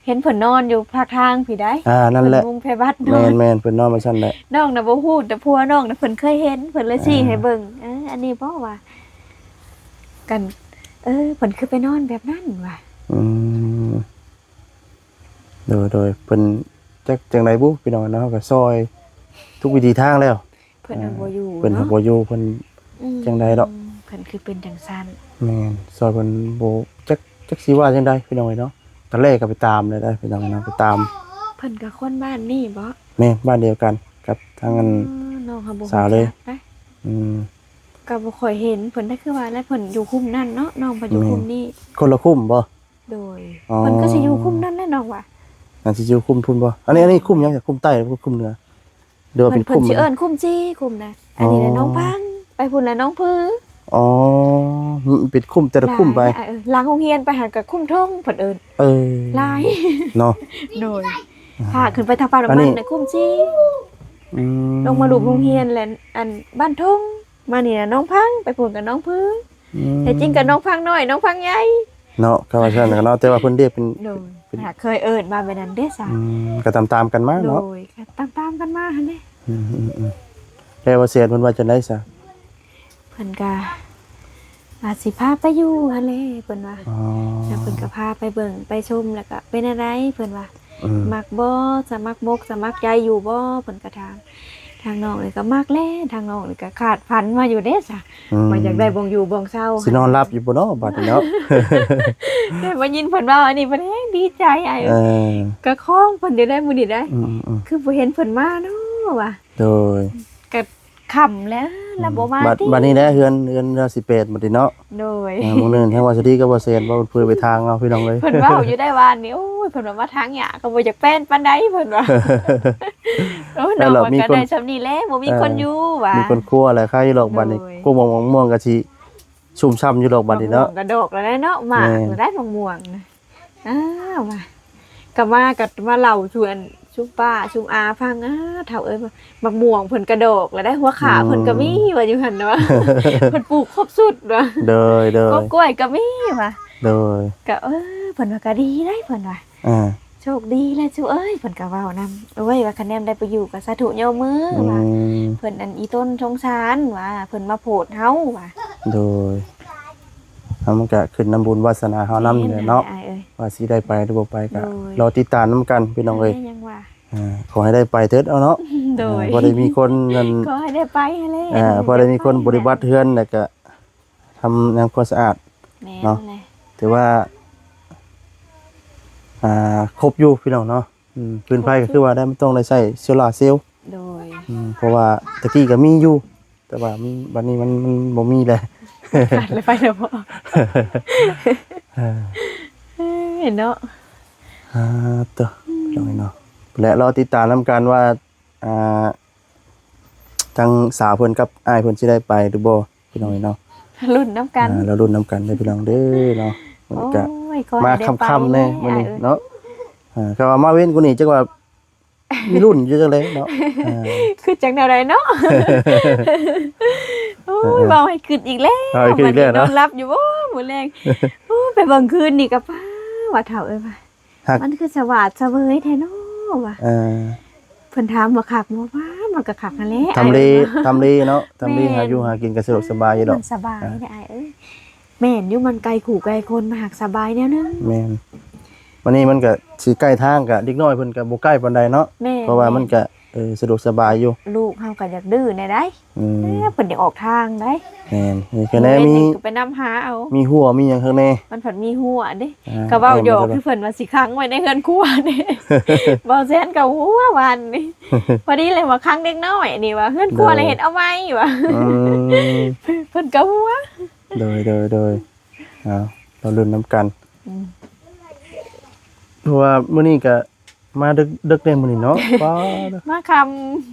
ເຫັນເພິ່ນນອນຢູ່ພາກທາງພີ້ໃດ ອ່າ ນັ້ນແຫຼະ ເພິ່ນມຸງແພບັດນອນ ແມ່ນໆ ເພິ່ນນອນວ່າຊັ້ນແຫຼະ ນ້ອງນະບໍ່ຮູ້ ແຕ່ຜົວນ້ອງນະເພິ່ນເຄີຍເຫັນ ເພິ່ນເລີຍຊີ້ໃຫ້ເບິ່ງ ອ່າ ເອີ ອັນນີ້ບໍ່ວ່າ ກັນ ເອີ ເພິ່ນຄືໄປນອນແບບນັ້ນວ່າ ອືມ ໂດຍ ໂດຍ ເພິ່ນຈັກຈັ່ງໃດບຸ ພີ່ນ້ອງເນາະ ເຮົາກໍຊ່ອຍທຸກວິທີທາງແລ້ວ ເພິ່ນຫາບໍ່ຢູ່ ເພິ່ນຫາບໍ່ຢູ່ ເພິ່ນ ອືມ ຈັ່ງໃດດອກ ເພິ່ນຄືເປັນຈັ່ງຊັ້ນ ແມ່ນ ຊ່ອຍເພິ່ນບໍ່ ຈັກ ຈັກຊິວ່າຈັ່ງໃດ ພີ່ນ້ອງເອີຍເນາະ ຕອນແລກກໍໄປຕາມແລ້ວເດ້ ພີ່ນ້ອງເນາະ ໄປຕາມ ເພິ່ນກໍຄົນບ້ານນີ້ບໍ່ ແມ່ນ ບ້ານດຽວກັນກັບທາງອັນ ອໍ ນ້ອງຫາບໍ່ຮູ້ຈັກ ສາວເລີຍ ອືມ ກໍບໍ່ຄ່ອຍເຫັນເພິ່ນໄດ໋ ຄືວ່າແຫຼະ ເພິ່ນຢູ່ຄຸ້ມນັ້ນເນາະ ນ້ອງເພິ່ນຢູ່ ແມ່ນ ຄຸ້ມນີ້ ຄົນລະຄຸ້ມບໍ່ ໂດຍ ອໍ ເພິ່ນກໍຊິຢູ່ຄຸ້ມນັ້ນແຫຼະນ້ອງວ່າ ອັນຊິຢູ່ຄຸ້ມພຸ້ນບໍ່ ອັນນີ້ ອັນນີ້ຄຸ້ມຫຍັງ ຄຸ້ມໃຕ້ຫຼືຄຸ້ມເໜືອ ຫຼືວ່າເປັນຄຸ້ມ ເພິ່ນຊິເອີ້ນຄຸ້ມສີ່ຄຸ້ມນະ ອໍ ອັນນີ້ແຫຼະນ້ອງພັງ ໄປພຸ້ນແຫຼະນ້ອງຜື ອໍ ເປັນຄຸ້ມແຕ່ລະຄຸ້ມໄປ ເອີ ຫຼັງໂຮງຮຽນໄປຫັ້ນກໍຄຸ້ມທົງເພິ່ນເອີ້ນ ເອີ ຫຼາຍເນາະ ໂດຍ ອ່າ ພາຂຶ້ນໄປທາງປ່ານ້ຳມັນນະຄຸ້ມສີ່ ອືມ ລົງມາລູບໂຮງຮຽນແຫຼະ ອັນບ້ານທົ່ງ ມານີ້ນະນ້ອງພັງ ໄປພຸ້ນກໍນ້ອງຜື ອືມ ແທ້ຈິງກໍນ້ອງພັງນ້ອຍ ນ້ອງພັງໃຫຍ່ ເນາະ ກໍວ່າຊັ້ນກໍເນາະ ແຕ່ວ່າເພິ່ນເດເປັນ ໂດຍ ເປັນ ຫາເຄີຍເອີ້ນມາແບບນັ້ນເດ້ຊະ ອືມ ກໍຕາມໆກັນມາເນາະ ໂດຍ ກໍຕາມໆກັນມາຫັ້ນເດ້ ອືມໆໆ ແລ້ວວ່າແຊນເພິ່ນວ່າຈັ່ງໃດຊະ ເພິ່ນກໍວ່າຊິພາໄປຢູ່ຫັ້ນແຫຼະ ເພິ່ນວ່າ ອໍ ແລ້ວເພິ່ນກໍພາໄປເບິ່ງໄປຊົມ ແລ້ວກໍເປັນແນວໃດ ເພິ່ນວ່າ ອືມ ມັກບໍ່ ສະໝັກມົກສະໝັກໃຈຢູ່ບໍ່ ເພິ່ນກໍຖາມ ທາງນ້ອງນີ້ກໍມັກແຫຼະ ທາງນ້ອງນີ້ກໍຄາດຝັນມາຢູ່ເດ້ຊະ ອືມ ວ່າຢາກໄດ້ບ່ອນຢູ່ບ່ອນເຊົາ ຊິນອນຫຼັບຢູ່ບໍ່ເນາະບາດນີ້ເນາະ ແຕ່ມາຍິນເພິ່ນເວົ້າອັນນີ້ເພິ່ນແຮງດີໃຈອ້າຍ ເອີ ກໍຄອງເພິ່ນຢູ່ໄດ໋ມື້ນີ້ໄດ໋ ອືມໆ ຄືບໍ່ເຫັນເພິ່ນມາເນາະວ່າ ໂດຍ ກໍຄ່ຳແລ້ວ ອືມ ລະບໍ່ມາ ບາດ ຕິ ບາດນີ້ແຫຼະ ເຮືອນ ເຮືອນລາວຊິແປນບາດນີ້ເນາະ ໂດຍ ອ່າ ມື້ໜຶ່ງທາງວ່າສະດີກັບວ່າແຊນເວົ້າເພິ່ນໄປທາງເຮົາ ພີ່ນ້ອງເອີຍ ເພິ່ນເວົ້າຢູ່ໄດ້ວານນີ້ ໂອ້ຍ ເພິ່ນວ່າມາທາງຫຍ້າກໍບໍ່ຢາກແປນປານໃດ ເພິ່ນວ່າ ໂອ້ຍ ນ້ອງວ່າກໍໄດ້ຊ່ຳນີ້ແຫຼະ ບໍ່ມີຄົນຢູ່ວ່າ ມີຄົນຄົວແຫຼະ ຄາຍຢູ່ດອກບາດນີ້ ໂດຍ ພວກໝາກມ່ວງກໍຊິຊຸ່ມຊ່ຳຢູ່ດອກບາດນີ້ເນາະ ໝາກມ່ວງກໍດອກແລ້ວເນາະ ໝາກ ແມ່ນ ແລ້ວໄດ໋ໝາກມ່ວງນະ ອ້າວ ວ່າ ກໍມາ ກໍມາເລົ່າສູ່ອັນຊຸມປ້າຊຸມອາຟັງ ອ້າ ເຖົ້າເອີຍ ໝາກມ່ວງເພິ່ນກະດອກແລ້ວໄດ໋ ຫົວຂາເພິ່ນກໍມີ ອືມ ວ່າຢູ່ຫັ້ນເນາະ ເພິ່ນປູກຄົບຊຸດວ່າ ໂດຍໆ ກົກກ້ວຍກໍມີວ່າ ໂດຍ ກໍ ເອີ ເພິ່ນວ່າກໍດີໄດ໋ ເພິ່ນວ່າ ອ່າ ໂຊກດີແຫຼະຊູເອີຍ ເພິ່ນກໍເວົ້ານຳ ໂອ້ຍ ວ່າຄະແນນໄດ້ໄປຢູ່ກໍສາທຸຍົກມື ອືມ ວ່າ ເພິ່ນອັນອີຕົນສົງສານວ່າ ເພິ່ນມາໂພດເຮົາວ່າ ໂດຍ ເຮົາມັນກະຂຶ້ນນຳບຸນວາສະໜາເຮົານຳນີ້ແຫຼະເນາະ ແມ່ນຫັ້ນແຫຼະອ້າຍເອີຍ ວ່າຊິໄດ້ໄປຫຼືບໍ່ໄປກະ ໂດຍ ລໍຕິດຕາມນຳກັນພີ່ນ້ອງເອີຍ ແມ່ນຫຍັງວ່າ ອ່າ ຂໍໃຫ້ໄດ້ໄປເທີດເອົາເນາະ ໂດຍ ອ່າ ພໍໄດ້ມີຄົນນັ້ນ ຂໍໃຫ້ໄດ້ໄປຫັ້ນແຫຼະ ອ່າ ພໍໄດ້ມີຄົນບໍລິບັດເຮືອນ ແລ້ວກະທຳຫຍັງຄວາມສະອາດ ແມ່ນ ເນາະ ແຫຼະ ຖືວ່າ ອ່າ ຄົບຢູ່ພີ່ນ້ອງເນາະ ອືມ ຟືນໄຟກໍຄືວ່າໄດ້ ມັນຕ້ອງໄດ້ໃຊ້ໂຊລາເຊວ ໂດຍ ອືມ ເພາະວ່າແຕ່ກີ້ກໍມີຢູ່ ແຕ່ວ່າມັນ ບັດນີ້ມັນ ມັນບໍ່ມີແລ້ວ ຂາດແລ້ວໄປແລ້ວບໍ່ ເອີ ເອີ ເນາະ ອ່າ ໂຕ ອືມ ພີ່ນ້ອງເນາະ ແລະ ລໍຕິດຕາມນຳກັນວ່າ ອ່າ ທາງສາວເພິ່ນກັບອ້າຍເພິ່ນຊິໄດ້ໄປຫຼືບໍ່ ພີ່ນ້ອງເອີຍເນາະ. ລຸ້ນນຳກັນ ອ່າ ລະລຸ້ນນຳກັນເດີພີ່ນ້ອງເດີເນາະ. ມື້ນີ້ກະ ໂອ້ຍ ຂໍໃຫ້ໄດ້ໄປ ມາຄ່ຳໆແດ່ມື້ນີ້ເນາະ. ອ່າ ກະວ່າມາເວັນກວ່ານີ້ຈັກວ່າມີລຸ້ນຢູ່ຈັກແລເນາະ. ອ່າ ຄືຈັ່ງແນວໃດເນາະ. ໂອ້ຍ ເວົ້າໃຫ້ຄຶດອີກແລ້ວ. ເວົ້າໃຫ້ຄຶດອີກແລ້ວເນາະ. ບາດນີ້ນອນຫຼັບຢູ່ບໍ່ມື້ແລງ? ໂອ້ຍ ໄປເບິ່ງຄືນນີ້ກະ ປ້າ ວ່າເຖົ້າເອີຍວ່າ ມັນຄືສະຫວາດສະເຫວີຍແທ້ເນາະວ່າ. ເອີ ເພິ່ນຖາມວ່າຄັກບໍ່? ວ່າມັນກະຄັກຫັ້ນແຫຼະ ທຳເລ ອ້າຍເອີຍ. ທຳເລເນາະ ທຳເລ ແມ່ນ ຫາຢູ່ຫາກິນກະສະດວກສະບາຍຢູ່ດອກ. ມັນສະບາຍ ອ່າ ເດ້ອ້າຍເອີຍ. ແມ່ນຢູ່ ມັນໄກຄູ່ໄກຄົນ ມັນຫາກສະບາຍແນວໜຶ່ງ. ແມ່ນ ບາດນີ້ມັນກະຊິໃກ້ທາງ ກະເດັກນ້ອຍເພິ່ນກະບໍ່ໃກ້ປານໃດເນາະ. ແມ່ນ ເພາະວ່າມັນກະ ເອີ ສະດວກສະບາຍຢູ່. ລູກເຮົາກະຢາກດື້ແດ່ໃດ. ອືມ ເອີ ເພິ່ນໄດ້ອອກທາງໄດ໋. ແມ່ນ ມີແຄ່ແນ່ ມີ ໄປນຳຫາເອົາ ມີຮົ້ວມີຫຍັງຂ້າງໃນ. ມັນພັດມີຮົ້ວເດ້. ອ່າ ກະເວົ້າຫຍອກ ຄືເພິ່ນວ່າຊິຂັງໄວ້ໃນເຮືອນຄົວເດ້. ບ່າວແຊນກະຫົວວານນີ້ ພໍດີແຫຼະວ່າຂັງເດັກນ້ອຍນີ້ວ່າ ເຮືອນຄົວ ໂດຍ ລະເຮັດເອົາໃໝ່ວ່າ. ອືມ ເພິ່ນກະຫົວ. ໂດຍ ໂດຍ ໂດຍ. ເອົາ ລະລຸ້ນນຳກັນ. ອືມ ເພາະວ່າມື້ນີ້ກະ ມາເດິກໆແດ່ມື້ນີ້ເນາະ. ປ້າ ມາຄ່ຳ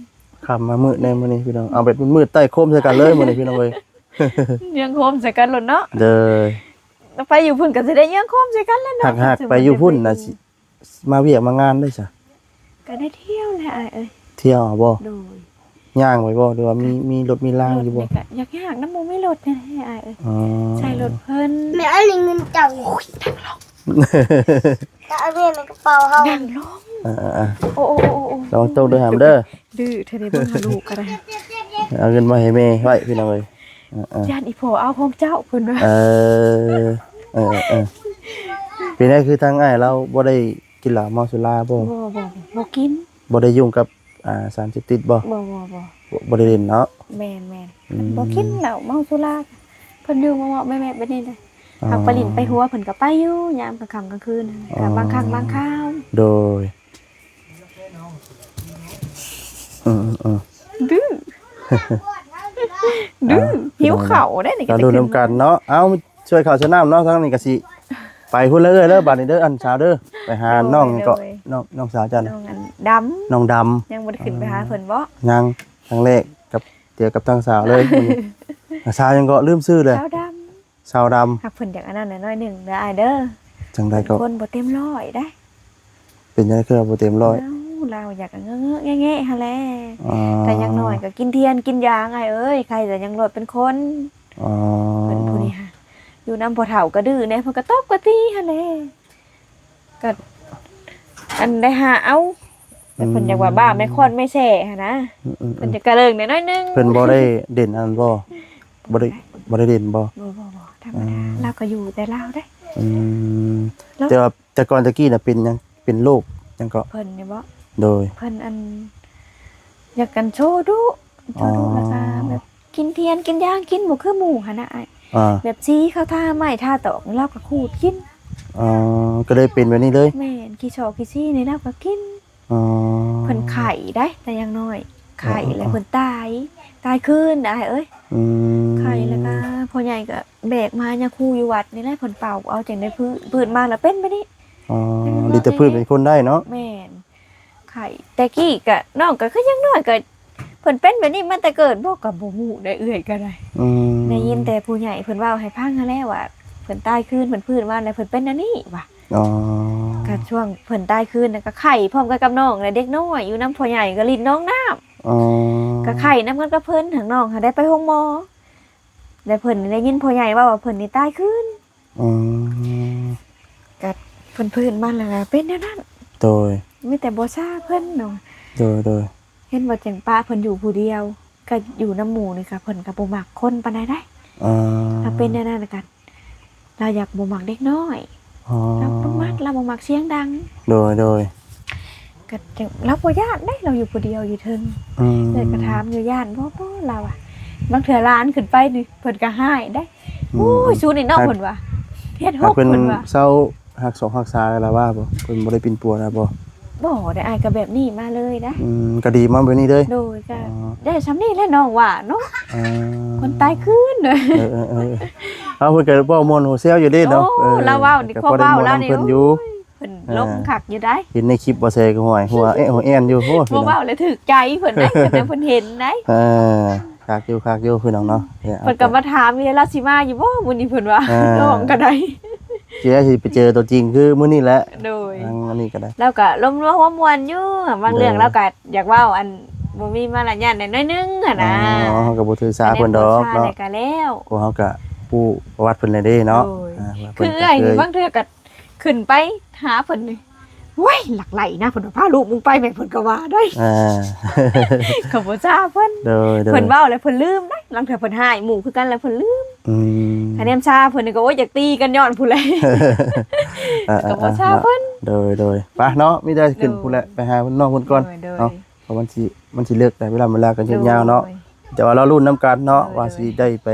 ຄ່ຳມາມືດແດ່ມື້ນີ້ພີ່ນ້ອງ. ເອົາແບບມືດໆ ໃຕ້ໂຄມໃສ່ກັນເລີຍມື້ນີ້ພີ່ນ້ອງເອີຍ. ຍັງໂຄມໃສ່ກັນໂລດເນາະ. ເດີ ໄປຢູ່ພຸ້ນກະຊິໄດ້ຍັງໂຄມໃສ່ກັນແຫຼະເນາະ. ຫາກ ຫາກໄປຢູ່ພຸ້ນນະ ຊິມາວຽກມາງານໄດ້ຊະ. ກະໄດ້ທ່ຽວແຫຼະອ້າຍເອີຍ. ທ່ຽວເອົາບໍ່? ໂດຍ. ຍ່າງໄປບໍ່ ຫຼືວ່າມີ ມີລົດມີລາງຢູ່ບໍ່? ລົດນີ້ກະຍາກໆນຳ ບໍ່ມີລົດແທ້ໆອ້າຍເອີຍ. ອໍ ໃຊ້ລົດເພິ່ນ. ແມ່ ອັນນີ້ເງິນເຈົ້າ. ໂອ້ຍ ນັ່ງລົງ ກະເອົາເງິນໃນກະເປົາເຮົາ. ນັ່ງລົງ. ເອີໆໆ ໂອ້ໆໆ ລະວັງຕົກເດີຫາມເດີ. ດື້ແທ້ເດ ເບິ່ງຫາລູກກະໄດ້. ເອົາເງິນມາໃຫ້ແມ່ໄວ້ພີ່ນ້ອງເອີຍ. ເອີໆ ຢ້ານອີ່ພໍ່ເອົາຂອງເຈົ້າເພິ່ນວ່າ. ເອີ ເອີໆ ເປັນໄງ ຄືທາງອ້າຍລາວບໍ່ໄດ້ກິນເຫຼົ້າເມົາສຸລາບໍ່? ບໍ່ ບໍ່ ບໍ່ກິນ. ບໍ່ໄດ້ຫຍຸ້ງກັບ ອ່າ ສານເສບຕິດບໍ່? ບໍ່ ບໍ່ ບໍ່ ບໍ່ ບໍ່ໄດ້ຫຼິ້ນເນາະ. ແມ່ນໆ ອືມ ບໍ່ກິນເຫຼົ້າເມົາສຸລາ ເພິ່ນຢູ່ເມາະໆແມະໆແບບນີ້ເດ້. ອໍ ຫາກໄປຫຼິ້ນໄປຫົວເພິ່ນກະໄປຢູ່ ຍາມກາງຄ່ຳກາງຄືນ ອໍ ກະບາງຄັ້ງບາງຄາວ. ໂດຍ. ອືມໆ ດື້ ດື້ ຫິວເຂົ້າເດ້ນີ້. ກະໄດ້ຂຶ້ນນຳກັນເນາະ. ເອົາ ຊ່ວຍເຂົ້າຊ່ວຍນ້ຳເນາະ. ທາງນີ້ກະຊິໄປພຸ້ນເລີຍເດີ ບາດນີ້ເດີ ອັນສາວເດີ. ໄປຫາ ໂດຍ ນ້ອງຫຍັງເກາະ ໂດຍ ນ້ອງ ນ້ອງສາວເຈົ້າ ນ້ອງດຳ. ນ້ອງດຳ ຍັງບໍ່ໄດ້ຂຶ້ນໄປຫາເພິ່ນບໍ່? ຍັງ ຄັ້ງແລກກັບ ດຽວກັບທາງສາວເລີຍ. ສາວຫຍັງເກາະ ລືມຊື່ແລ້ວ. ສາວດຳ ສາວດຳ. ຫາກເພິ່ນຢາກອັນນັ້ນໜ້ອຍໜຶ່ງເດີອ້າຍເດີ. ຈັ່ງໃດເກາະ? ເປັນຄົນບໍ່ເຕັມຮ້ອຍໄດ໋. ເປັນຫຍັງຄືບໍ່ເຕັມຮ້ອຍ? ເອົ້າ ລາວຢາກເງາະໆແງະໆຫັ້ນແຫຼະ. ອໍ ແຕ່ຢ່າງໜ້ອຍກະກິນທຽນກິນຢາງອ້າຍເອີຍ ໄຄແຕ່ຍັງລອດເປັນຄົນ. ອໍ ເພິ່ນຜູ້ນີ້ຫາ ຢູ່ນຳພໍ່ເຖົ້າກະດື້ແດ່ ເພິ່ນກະຕົບກະຕີຫັ້ນແຫຼະ. ກະອັນໄດ້ຫາເອົາ ແຕ່ເພິ່ນຢາກວ່າ ອືມ ບ້າແມ່ຄ້ອນແມ່ແສ້ຫັ້ນນະ. ອືມໆໆ ເພິ່ນຈະກະເລີງແດ່ໜ້ອຍໜຶ່ງ. ເພິ່ນບໍ່ໄດ້ເດັ່ນອັນນັ້ນບໍ່? ບໍ່ໄດ້ ບໍ່ໄດ້ເດັ່ນບໍ່? ບໍ່ ບໍ່ ບໍ່ ທຳມະດາ. ອືມ ລາວກະຢູ່ແຕ່ລາວເດ້. ອືມ ແລ້ວ ແຕ່ວ່າແຕ່ກ່ອນແຕ່ກີ້ນະເປັນຫຍັງ? ເປັນໂລກຫຍັງເກາະ? ເພິ່ນນີ້ບໍ່? ໂດຍ ເພິ່ນອັນ ຢາກກັນໂຊດຸ ໂຊດຸ ອໍ ແລ້ວກະແບບ ກິນທຽນກິນຢາງ ກິນບໍ່ຄືໝູ່ຫັ້ນນະອ້າຍ. ອ່າ ແບບສີເຂົາທາໄມ້ທາຕອກ ລາວກະຂູດກິນ. ອໍ ກະເລີຍເປັນແບບນີ້ເລີຍ. ແມ່ນ ຂີ້ຊອກຂີ້ຊີນີ້ລາວກະກິນ. ອໍ ເພິ່ນໄຂ້ໄດ໋ ແຕ່ຢ່າງໜ້ອຍ ໄຂ້ ອໍ ແລ້ວເພິ່ນຕາຍ ຕາຍຄືນອ້າຍເອີຍ. ອືມ ໄຂ້ແລ້ວກະພໍ່ໃຫຍ່ກະແບກມາຍາຄູຢູ່ວັດນີ້ແຫຼະ ເພິ່ນເປົ່າເອົາຈັ່ງໄດ້ພື້ນ ພື້ນມາລະເປັນແບບນີ້. ອໍ ດີແຕ່ພື້ນເປັນຄົນໄດ້ເນາະ. ແມ່ນ ໄຂ້ ແຕ່ກີ້ກະ ນ້ອງກະຄືຢ່າງໜ້ອຍກະ ເພິ່ນເປັນແບບນີ້ມາແຕ່ເກີດບໍ່ ກະບໍ່ຮູ້ໄດ໋ ເອື້ອຍກະໄດ້. ອືມ ໄດ້ຍິນແຕ່ຜູ້ໃຫຍ່ເພິ່ນເວົ້າໃຫ້ຟັງຫັ້ນແຫຼະວ່າ ເພິ່ນຕາຍຄືນ ເພິ່ນຟື້ນມາແລ້ວເພິ່ນເປັນອັນນີ້ວ່າ. ອໍ ກະຊ່ວງເພິ່ນຕາຍຄືນນະ ກະໄຂ້ພ້ອມກັນກັບນ້ອງແຫຼະ ເດັກນ້ອຍຢູ່ນຳພໍ່ໃຫຍ່ກະຫຼິ້ນໜອງນ້ຳ. ອໍ ກະໄຂ້ນຳກັນກັບເພິ່ນ ຫາກນ້ອງຫາໄດ້ໄປໂຮງໝໍ ແລະເພິ່ນໄດ້ຍິນພໍ່ໃຫຍ່ເວົ້າວ່າເພິ່ນນີ້ຕາຍຄືນ. ອືມ ກະເພິ່ນຟື້ນມາແລ້ວກະເປັນແນວນັ້ນ. ໂດຍ ມີແຕ່ບໍ່ຊາເພິ່ນເນາະ. ໂດຍ ໂດຍ ເຫັນວ່າຈັ່ງປະເພິ່ນຢູ່ຜູ້ດຽວ ກະຢູ່ນຳໝູ່ນີ້ກະເພິ່ນກະບໍ່ມັກຄົນປານໃດໄດ໋. ອໍ ຖ້າເປັນແນວນັ້ນກະ ລາວຢາກບໍ່ມັກເດັກນ້ອຍ. ອໍ ລາວບໍ່ມັກ ລາວບໍ່ມັກສຽງດັງ. ໂດຍ ໂດຍ ກະຈັ່ງ ລາວບໍ່ຢ້ານເດ້ ລາວຢູ່ຜູ້ດຽວຢູ່ເທິງ. ອືມ ເອື້ອຍກະຖາມຢູ່ ຢ້ານບໍ່ ບໍ່ ລາວວ່າ ບາງເທື່ອຫຼານຂຶ້ນໄປນີ້ ເພິ່ນກະຮ້າຍເດ້. ອືມ ໂອ້ຍ ສູນີ້ເນາະ ເພິ່ນວ່າ ເຮັດຫົກ ເພິ່ນວ່າ ເຊົາຮັກສອກຮັກສາລາວວ່າບໍ່? ເພິ່ນບໍ່ໄດ້ປິ່ນປົວລາວບໍ່? ບໍ່ໄດ້ ອ້າຍກະແບບນີ້ມາເລີຍນະ. ອືມ ກະດີມາແບບນີ້ເລີຍ. ໂດຍ ກະ ອໍ ໄດ້ຊ່ຳນີ້ແຫຼະ ນ້ອງວ່າເນາະ. ອໍ ຄົນຕາຍຄືນ. ເອີໆໆ ເອົາ ເພິ່ນກະເວົ້າມ່ວນຫົວແຊວຢູ່ເດ້ເນາະ. ໂອ້ ເອີ ລາວເວົ້ານີ້ ຄວາມເວົ້າລາວນີ້ ໂອ້ຍ ເພິ່ນ ລົມຄັກຢູ່ໄດ໋ ເຫັນໃນຄລິບບໍ່ແຊກໍຫ້ວຍ ຫົວແອະຫົວແອນຢູ່ ໂອ້ ພີ່ນ້ອງ ບໍ່ເວົ້າແລ້ວຖືກໃຈເພິ່ນໄດ໋ ຄັນແມ່ນເພິ່ນເຫັນໄດ໋ ເອີ ຄັກຢູ່ ຄັກຢູ່ ພີ່ນ້ອງເນາະ ເພິ່ນກໍມາຖາມຢູ່ ລາວຊິມາຢູ່ບໍ່ມື້ນີ້ ເພິ່ນວ່າ ເອີ ນ້ອງກໍໄດ້ ຊິໄດ້ຊິໄປເຈີຕົວຈິງຄືມື້ນີ້ແຫຼະ ໂດຍ ທາງອັນນີ້ກໍໄດ້ ລາວກໍລົມຫົວມ່ວນຢູ່ ບາງເລື່ອງ ໂດຍ ລາວກໍຢາກເວົ້າ ອັນບໍ່ມີມາລະຍາດໜ້ອຍໜຶ່ງຫັ້ນນະ ອໍ ເຮົາກໍບໍ່ຖືສາເພິ່ນດອກເນາະ ກໍແລ້ວ ພວກເຮົາກໍຮູ້ປະຫວັດເພິ່ນແລ້ວເດ້ເນາະ ໂດຍ ອ່າ ວ່າເພິ່ນ ຄືເອື້ອຍນີ້ບາງເທື່ອກໍຂຶ້ນໄປຫາເພິ່ນນີ້ ໂອ້ຍ ລັກໄຫຼນະ ເພິ່ນວ່າ ພາລູກມຶງໄປແມ່ ເພິ່ນກໍວ່າໄດ໋ ອ່າ ກໍບໍ່ຊາເພິ່ນ ໂດຍໆ ເພິ່ນເວົ້າແລ້ວເພິ່ນລືມໄດ໋ ລາງເທື່ອເພິ່ນຮ້າຍໝູ່ຄືກັນແລ້ວເພິ່ນລືມ ອືມ ຄະແນນຊາເພິ່ນນີ້ກໍ ໂອ້ຍ ຢາກຕີກັນຍ້ອນພຸ້ນແຫຼະ ອ່າ ກໍບໍ່ຊາເພິ່ນ ໂດຍໆ ໄປເນາະ ມີແຕ່ຂຶ້ນ ໂດຍ ພຸ້ນແຫຼະ ໄປຫານ້ອງເພິ່ນກ່ອນ ໂດຍໆ ເນາະ ເພາະມັນຊິ ມັນຊິເລິກ ແຕ່ເວລາເວລາກໍຍາວເນາະ ໂດຍ ແຕ່ວ່າລໍລຸ້ນນຳກັນເນາະ ໂດຍໆ ວ່າຊິໄດ້ໄປ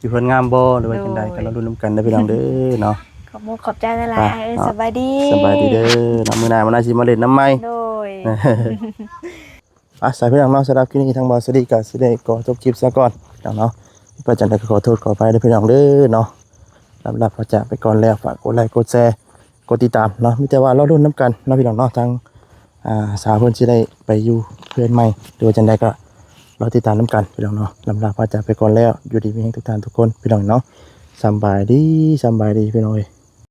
ຢູ່ເຮືອນງາມບໍ່ ຫຼືວ່າຈັ່ງໃດ ໂດຍ ກໍລໍລຸ້ນນຳກັນເດີພີ່ນ້ອງເດີເນາະ ຂອບມຸກຂອບໃຈຫຼາຍໆ ເອີຍ ເນາະ ສະບາຍດີ ສະບາຍດີເດີເນາະ ມື້ໜ້າມັນອາດຊິມາຫຼິ້ນນຳໃໝ່ ໂດຍ ອ່ະ ສາຍພີ່ນ້ອງເນາະ ສຳລັບຄລິບນີ້ທາງບ່າວສາລີກໍຊິໄດ້ຂໍຈົບຄລິບຊະກ່ອນເນາະ ວ່າຈັ່ງໃດກໍຂໍໂທດຂໍອະໄພເດີພີ່ນ້ອງເດີເນາະ ລຳລາພາຈາກໄປກ່ອນແລ້ວ ຝາກກົດໄລກົດແຊ ກົດຕິດຕາມເນາະ ມີແຕ່ວ່າລໍລຸ້ນນຳກັນເນາະພີ່ນ້ອງເນາະ ທາງ ອ່າ ສາວເພິ່ນຊິໄດ້ໄປຢູ່ເຮືອນໃໝ່ ຫຼືວ່າຈັ່ງໃດກໍລໍຕິດຕາມນຳກັນພີ່ນ້ອງເນາະ ລຳລາພາຈາກໄປກ່ອນແລ້ວ ຢູ່ດີມີແຮງທຸກທ່ານທຸກຄົນພີ່ນ້ອງເນາະ ສຳບາຍດີ ສຳບາຍດີພີ່ນ້ອງເອີຍ.